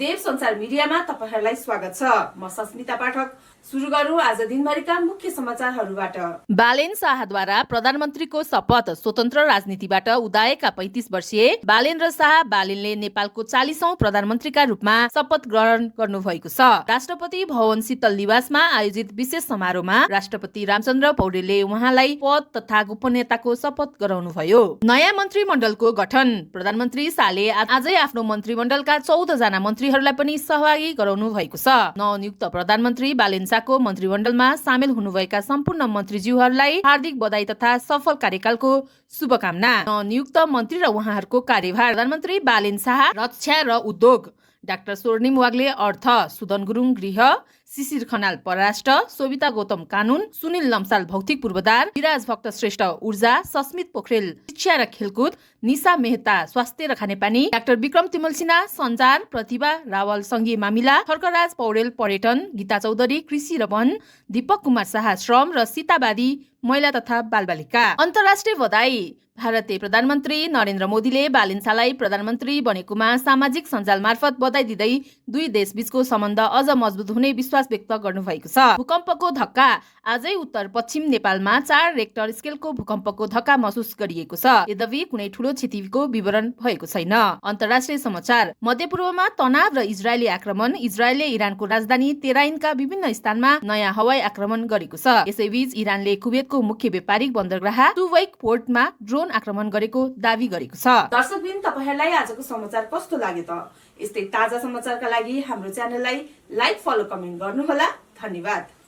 देव संचार मिडियामा तपाईहरुलाई स्वागत छ। म सस्मिता पाठक। सुरु गरौँ आज दिनभरिका मुख्य समाचारहरूबाट। बालेन शाहद्वारा प्रधानमन्त्रीको शपथ। स्वतन्त्र राजनीतिबाट उदाएका 35 वर्षीय बालेन्द्र शाह बालेनले नेपालको 40औं प्रधानमन्त्रीका रूपमा शपथ ग्रहण गर्नुभएको छ। राष्ट्रपति भवन शीतल निवासमा आयोजित विशेष समारोहमा राष्ट्रपति रामचन्द्र पौडेलले उहाँलाई पद तथा गोपनीयताको शपथ गराउनुभयो। नयाँ मन्त्रीमण्डलको गठन। प्रधानमन्त्री शाहले आजै आफ्नो मन्त्रीमण्डलका 14 जना मन्त्रीहरूलाई पनि सहभागी गराउनु भएको छ। नवनियुक्त प्रधानमन्त्री बालेन शाहको मन्त्रीमण्डलमा सामेल हुनुभएका सम्पूर्ण मन्त्रीज्यूहरूलाई हार्दिक बधाई तथा सफल कार्यकालको शुभकामना। नवनियुक्त मन्त्री र उहाँहरूको कार्यभार। प्रधानमन्त्री बालेन शाह रक्षा र उद्योग, डाक्टर स्वर्णिम वाग्ले अर्थ, सुदन गुरुङ गृह, शिशिर खनाल परराष्ट्र, सोभिता गौतम कानून, सुनिल लम्साल भौतिक पूर्वाधार, विराज भक्त श्रेष्ठ ऊर्जा, सस्मित पोखरेल शिक्षा र खेलकुद, निशा मेहता स्वास्थ्य र खानेपानी, डाक्टर विक्रम तिमल सिन्हा सञ्चार, प्रतिभा रावल संघीय मामिला, खड्गराज पौडेल पर्यटन, गीता चौधरी कृषि र वन, दीपक कुमार शाह श्रम र सीतावादी महिला तथा बालबालिका। अन्तर्राष्ट्रिय बधाई। भारतीय प्रधानमन्त्री नरेन्द्र मोदीले बालेन शाहलाई प्रधानमन्त्री बनेकोमा सामाजिक सञ्जाल मार्फत बधाई दिँदै दुई देशबीचको सम्बन्ध अझ मजबुत हुने विश्वास व्यक्त गर्नुभएको छ। भूकम्पको धक्का। आजै उत्तर पश्चिम नेपालमा 4 रेक्टर स्केलको भूकम्पको धक्का महसुस गरिएको छ। यद्यपि कुनै ठूलो क्षतिको विवरण भएको छैन। अन्तर्राष्ट्रिय समाचार। मध्यपूर्वमा तनाव र इजरायली आक्रमण। इजरायलले इरानको राजधानी तेहरानका विभिन्न स्थानमा नयाँ हवाई आक्रमण गरेको छ। यसैबीच इरानले कुवेतको मुख्य व्यापारिक बन्दरगाह सुवैक पोर्टमा ड्रोन आक्रमण गरेको दावी गरेको छ। दर्शकबिन, तपाईहरुलाई आजको समाचार कस्तो लाग्यो त? यस्तै ताजा समाचारका लागि हाम्रो च्यानललाई लाइक, फलो, कमेन्ट गर्नुहोला। धन्यवाद।